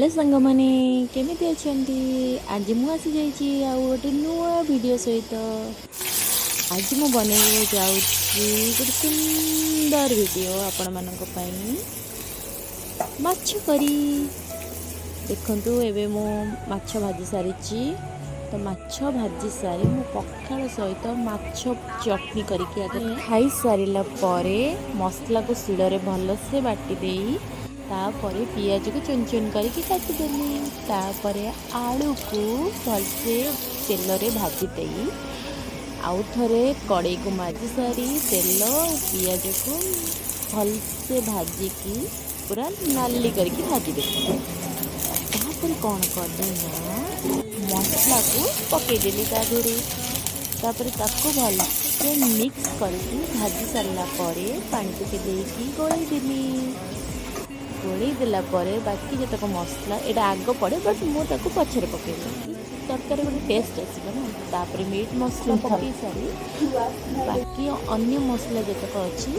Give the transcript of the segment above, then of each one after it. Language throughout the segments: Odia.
ହ୍ୟାଲୋ ସାଙ୍ଗମାନେ, କେମିତି ଅଛନ୍ତି? ଆଜି ମୁଁ ଆସିଯାଇଛି ଆଉ ଗୋଟେ ନୂଆ ଭିଡ଼ିଓ ସହିତ। ଆଜି ମୁଁ ବନେଇବାକୁ ଯାଉଛି ଗୋଟେ ସୁନ୍ଦର ଭିଡ଼ିଓ ଆପଣମାନଙ୍କ ପାଇଁ, ମାଛ କରି। ଦେଖନ୍ତୁ, ଏବେ ମୁଁ ମାଛ ଭାଜି ସାରିଛି। ତ ମାଛ ଭାଜି ସାରି ମୁଁ ପଖାଳ ସହିତ ମାଛ ଚଟଣି କରିକି ଆଗ ଖାଇସାରିଲା ପରେ ମସଲାକୁ ଶିଳରେ ଭଲସେ ବାଟି ଦେଇ, ତାପରେ ପିଆଜକୁ ଚୁନ ଚୁନ କରିକି କାଟିଦେଲି। ତାପରେ ଆଳୁକୁ ଭଲସେ ତେଲରେ ଭାଜି ଦେଇ, ଆଉ ଥରେ କଡ଼େଇକୁ ମାଜି ସାରି ତେଲ ଆଉ ପିଆଜକୁ ଭଲସେ ଭାଜିକି ପୁରା ନାଲି କରିକି ଭାଜିଦେଲି। ତାପରେ କ'ଣ କଲି ନା, ମସଲାକୁ ପକେଇଦେଲି ତା ଦେହରେ। ତାପରେ ତାକୁ ଭଲସେ ମିକ୍ସ କରିକି ଭାଜି ସାରିଲା ପରେ ପାଣି ଟିକେ ଦେଇକି ଗୋଳେଇ ଦେଲି। ଗୋଳେଇ ଦେଲା ପରେ ବାକି ଯେତକ ମସଲା, ଏଇଟା ଆଗ ପଡ଼େ, ବଟ୍ ମୁଁ ତାକୁ ପଛରେ ପକେଇଲି, ତରକାରୀ ଗୋଟେ ଟେଷ୍ଟ ଆସିବ ନା। ତାପରେ ମିଟ୍ ମସଲା ପକେଇ ସାରି ବାକି ଅନ୍ୟ ମସଲା ଯେତକ ଅଛି,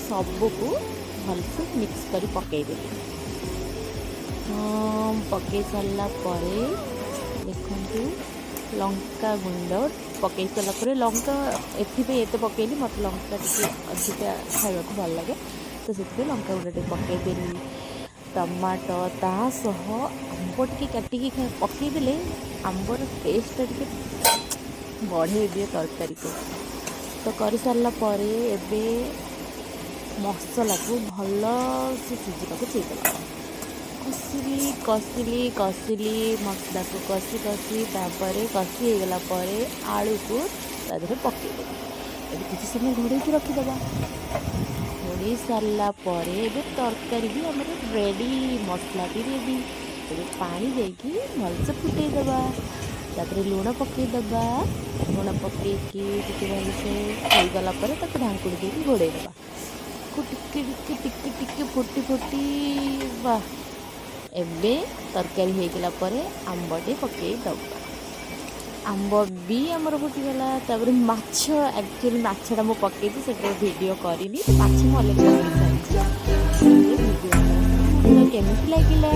ସବୁକୁ ଭଲସେ ମିକ୍ସ କରି ପକେଇଦେଲି। ହଁ, ପକେଇ ସାରିଲା ପରେ ଦେଖନ୍ତୁ, ଲଙ୍କା ଗୁଣ୍ଡ ପକେଇ ସାରିଲା ପରେ, ଲଙ୍କା ଏଥିପାଇଁ ଏତେ ପକେଇଲି, ମୋତେ ଲଙ୍କା ଟିକେ ଅଧିକା ଖାଇବାକୁ ଭଲ ଲାଗେ, ତ ସେଥିପାଇଁ ଲଙ୍କା ଗୁଣ୍ଡ ଟିକେ ପକେଇଦେଲି। ଟମାଟୋ, ତା ସହ ଆମ୍ବ ଟିକେ କାଟିକି ପକେଇଦେଲେ ଆମ୍ବର ଟେଷ୍ଟଟା ଟିକେ ବଢ଼େଇ ଦିଏ ତରକାରୀକୁ। ତ କରିସାରିଲା ପରେ ଏବେ ମସଲାକୁ ଭଲସେ ସିଝିବାକୁ ଦେଇଦେବା। କଷିଲି, କଷିଲି, କଷିଲି, ମସଲାକୁ କଷି କଷି, ତାପରେ କଷି ହେଇଗଲା ପରେ ଆଳୁକୁ ତା ଦେହରେ ପକେଇଦେଲି। ଏବେ କିଛି ସମୟ ଘୋଡ଼େଇକି ରଖିଦେବା। ଘୋଡ଼େଇ ସାରିଲା ପରେ ଏବେ ତରକାରୀ ବି ଆମର ରେଡ଼ି, ମସଲା ବି ରେଡ଼ି। ଏବେ ପାଣି ଦେଇକି ଭଲସେ ଫୁଟେଇଦେବା। ତାପରେ ଲୁଣ ପକେଇଦେବା। ଲୁଣ ପକେଇକି ଟିକେ ଭଲସେ ହେଇଗଲା ପରେ ତାକୁ ଢାଙ୍କୁଣି ଦେଇକି ଘୋଡ଼େଇ ଦେବା। ତାକୁ ଟିକେ ଟିକେ ଟିକେ ଟିକେ ଫୁଟି ଫୁଟି, ବାଃ! ଏବେ ତରକାରୀ ହେଇଗଲା ପରେ ଆମ୍ବଟେ ପକେଇଦେବା। ଆମ୍ବ ବି ଆମର ଫୁଟିଗଲା। ତାପରେ ମାଛ, ଆକ୍ଚୁଆଲି ମାଛଟା ମୁଁ ପକେଇଛି, ସେଟା ଭିଡ଼ିଓ କରିନି। ତ ମାଛ ମୁଁ ଅଲରେଡ଼ି ପକେଇ ସାରିଛି। ଏବେ ଭିଡ଼ିଓ କେମିତି ଲାଗିଲା?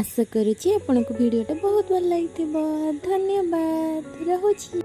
ଆଶା କରୁଛି ଆପଣଙ୍କୁ ଭିଡ଼ିଓଟା ବହୁତ ଭଲ ଲାଗିଥିବ। ଧନ୍ୟବାଦ, ରହୁଛି।